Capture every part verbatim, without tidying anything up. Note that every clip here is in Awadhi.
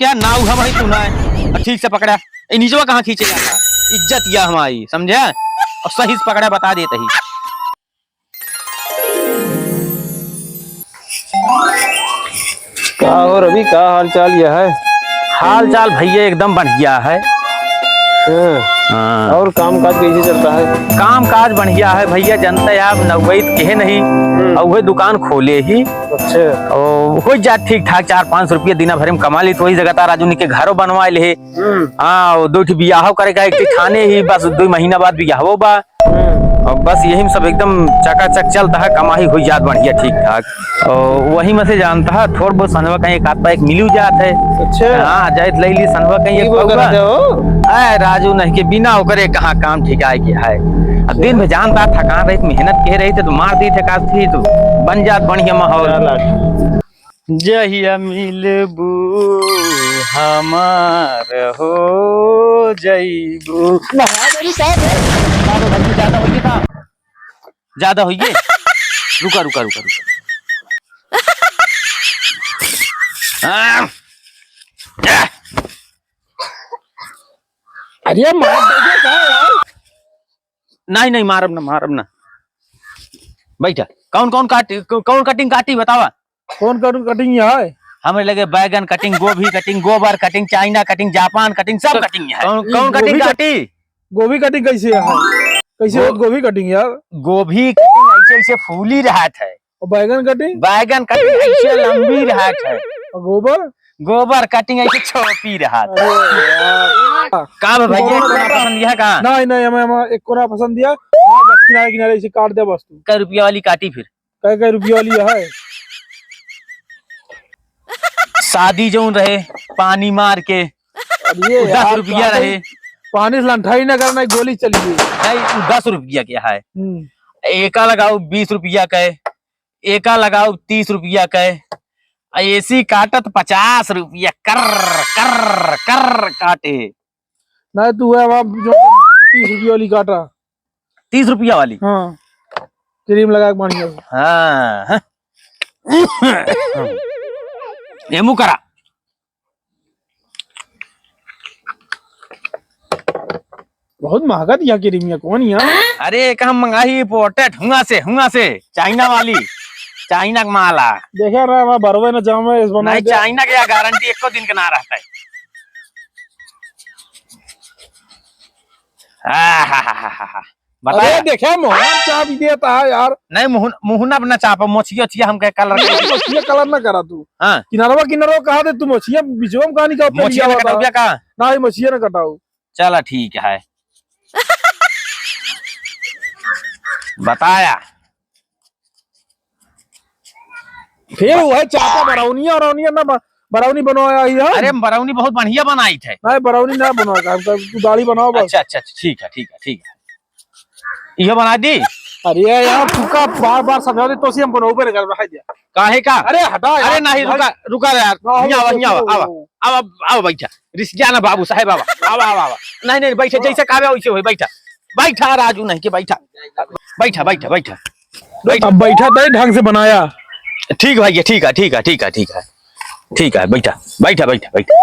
क्या नाव हम है तू ना है? ठीक से पकड़ा। ए, नीचवा कहाँ खींचे जाता? इज्जत या हमारी, समझा? और सही से पकड़ा, बता देते ही। का हो रवि, का हाल चाल यह है? हाल चाल भैया एकदम बढ़िया है। हाँ। हाँ। और काम काज कैसे चलता है? काम काज बढ़िया है भैया, जनता है आप नवगई तो कहे नहीं। हम्म। और वही दुकान खोले ही। अच्छा। और हो जात ठीक ठाक, चार पाँच सौ रुपया दिना भर में कमा ली, तो वही जगह राजू ने के घरो बनवा ले। हम्म। हाँ, वो दो ठे बियाहो करे का, एक ठे थाने ही, बस दो महीना बाद बियाहो बा। हम्म। और बस यही में सब एकदम चकाचक चलता है, कमाई हुई जात बढ़िया ठीक ठाक। और वही में से जानता है, थोड़ बहुत संझवा कहीं एक आध पा एक मिलू जात है। अच्छा। हाँ, जाइत ले ली संझवा कहीं एक पौवा। आए राजू नहीं के बिना ओकरे कहाँ काम ठिकाए के है। अब दिन में जानता थकान रही, मेहनत के रही थे तो मार दी थे काज थी तो बन जात बढ़िया माहौल। चला। जहिया मिलबू हमार हो जइबू। नहा देली का रे? मारो भौजी, ज्यादा होइए का? ज्यादा होइए? रुका, रुका, रुका, रुका। आ, आ। अरे मार देबे का यार? नहीं, नहीं, मारब ना, मारब ना। बैठा। कौन, कौन काटी, कौन कटिंग काटी, बतावा? कौन कटिंग, कटिंग है? हमरे लगे बैगन कटिंग, गोभी कटिंग, गोबर कटिंग, चाइना कटिंग, जापान कटिंग, सब तो कटिंग है। कौन, कौन गोभी कटिंग कट-, काटी? गोभी कटिंग कैसे है? कैसे गो-, होत गोभी कटिंग यार? गोभी कटिंग ऐसे, ऐसे फूली रहत है। और बैगन कटिंग? बैगन कटिंग ऐसे लंबी रहत है। और गोबर? गोबर कटिंग ऐसे छोपी रहत है। अरे यार। का बा भैया, तू कौन कौन काटा? पसंद है का? नहीं, नहीं, हमें, हमें एक कोना पसंद दिया। हाँ, बस किनारे, किनारे ऐसे काट दे बस तू। कै रुपया वाली काटी फिर? कै, कै रुपया वाली है? शादी जौन रहे, पानी मार के, अरे उ दस यार, रुपया पानी, रहे। पानी से लंठाई ना करना, गोली चली गई। नहीं, उ दस रुपया के है। हम्म। एका लगाओ बीस रुपया के, एका लगाओ तीस रुपया के, आ एसी काटत पचास रुपया, कर, कर, कर काटे। नहीं, तू है वहाँ जो तीस रुपया वाली काटा। तीस रुपया वाली? हाँ, क्रीम लगा के बढ़िया से। हाँ, हाँ। एमू करा। बहुत महंगा दिया क्रीमिया, कौन यहाँ? अरे, एक हम मंगाई imported, हुआ से, हुआ से, चाइना वाली। चाइना के माल आ। देखे रहे, वहाँ बरवे न जावे, इस बनाए नहीं, दे। चाइना के यहाँ गारंटी एको दिन के ना रहता है। आहाहाहा। बताया। अरे देखे, मोहन चाप देता है यार। नहीं, मुहन-, मुहना अपना चाप, मोछिया, ओछिया हमके कलर कर। मोछिया कलर ना करा तू। हाँ। किनारवा, किनारवा कहा दे तू, मोछिया बिचवा में कहानी का मोछिया ना कटाऊ क्या का? नहीं, मोछिया ना कटाऊ। चला ठीक है। बताया। फिर वो है चापा बरौनिया, बरौनिया ना ब-, बरौनी बनवाया ही है। अरे, बरौनी बहुत बढ़िया बनाई थे। नहीं, बरौनी ना बनवा, हम कह, तू दाढ़ी बनाओ बस। अच्छा, अच्छा, अच्छा, ठीक है, ठीक है, ठीक है। इहो बना दी। अरे यार, तू का बार-बार समझा दे, तो सी हम बनोबे नहीं कर रहा है। काहे का? अरे हटा यार, अरे नहीं, भाई। रुका, रुका रे यार। ना, हियाँ आवा, हियाँ आवा, रुको। आवा। आवा, आवा, बैठा। रिसिया ना बाबू साहेब, आवा। आवा, आवा, आवा। नहीं, नहीं, बैठा, जैसे कहबे वैसे होई, बैठा। बैठा राजू नहीं के बैठा। बैठा, बैठा, बैठा। बैठा। अब बैठा तय ढंग से बनाया। ठीक भैया, ठीक है, ठीक है, ठीक है, ठीक है। ठीक है, बैठा, बैठा, बैठा, बैठा।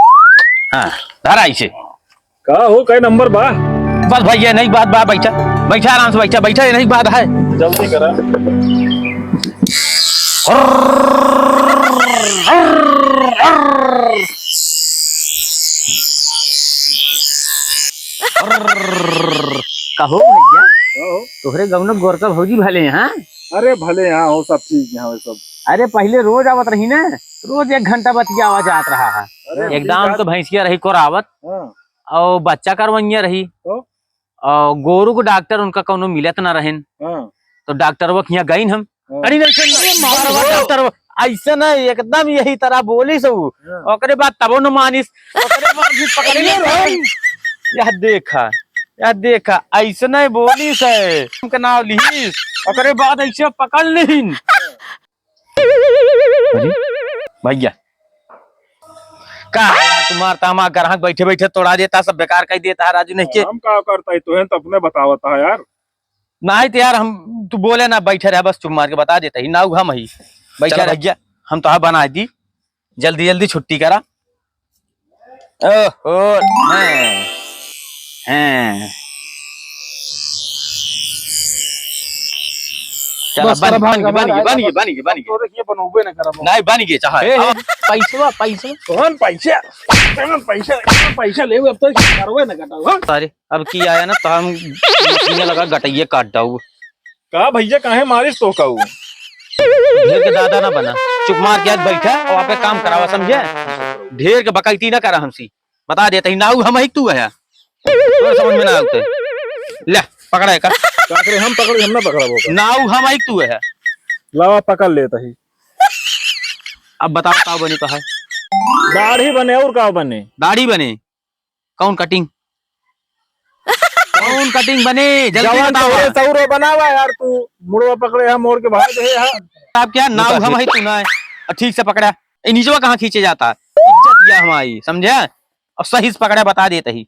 हाँ, धरा इसे। का हो, कै नंबर बा? बस भैया, नहीं बात बा, बैठा, बैठा, आराम से बैठा, बैठा, ये नहीं बात है। जल्दी करा। कहो भैया, का हो? तोहरे गौनक गोरका भौजी भले हैं, हाँ? अरे भले हैं हो, सब ठीक है, वो सब। अरे पहिले रोज आवत रही ना, रोज एक घंटा बतियावा जात रहा है। अरे एकदम ठीक है। तो भैंसिया रही कोरावत, हाँ। और बच्चा करवइया रही, तो? और गोरू को डॉक्टर उनका कौनो मिलत ना रहेन। हाँ। तो डॉक्टरवा के यहाँ गइन हम। हाँ। अरे नहीं, सुन, अरे मार मार दो। डॉक्टर, ऐसे ना, एकदम यही तरह बोलिस उ। हाँ। ओकरे बाद तबो न मानिस, ओकरे बाद भी पकड़ अरे ले। राम। यह देखा, यह देखा, ऐसे नहीं बोलिस है, उनका नाम लिहिस, ओकरे बाद ऐसे पकड़ लिहिन। अरे, भैया, का है यार, तुम्हार तामा ग्राहक बैठे बैठे तोड़ा देता, सब बेकार कर देता है राजू नहीं के। हम का करता है, तुहें तो अपने बतावता है यार। नहीं तो यार, हम, तू बोले ना, बैठे रहे, बस चुप मार के बता देता ही, नाऊ हम ही। बैठे चलो रह। भैया, हम तो हाँ बना दी, जल्दी जल्दी छुट्टी करा। ओहो, हैं, हैं। चला, बस, बन, सारा भाग बन गए, बन हमारा गए, बन गए, आएगा। बन गए, बन गए। तोरे के बनौबे न करब। नहीं, बन गए, चाहे। ए, अब पैसवा, पैसवा। कौन पैसा? कौन पैसा? कौन पैसा लेबे? अब तो करवे न कटाऊ, हाँ? अरे, अब की आया ना, तो हम मशीन लगा गटइये काट डाऊ। का भैया, काहे मारिस तो का ऊ? ढेर के दादा ना बना, चुप मार के आज बैठा और आपके काम करावा, समझे? ढेर के बकैती ना करा हमसी। बता देत ही, नाऊ हम ही तू है। तोर समझ में ना आवते। ले, पकड़ा है का? का करे, हम पकड़, हम ना पकड़बो का? नाऊ हम ही तू है। लावा, पकड़ लेत ही। अब बताओ, का बनी तो है? दाढ़ी बने और का बने? दाढ़ी बने? कौन कटिंग? कौन कटिंग बने? जल्दी जवान बताओ। तोरे सौरो बनावा यार, तू मुड़वा पकड़े है, मोड़ के भाग दे है। अब क्या नाऊ हम ही तू ना है? और ठीक से पकड़ा। ए, नीचवा कहाँ खींचे जाता है? इज्जत गया हमारी, समझे? और सही से पकड़ा, बता देत ही।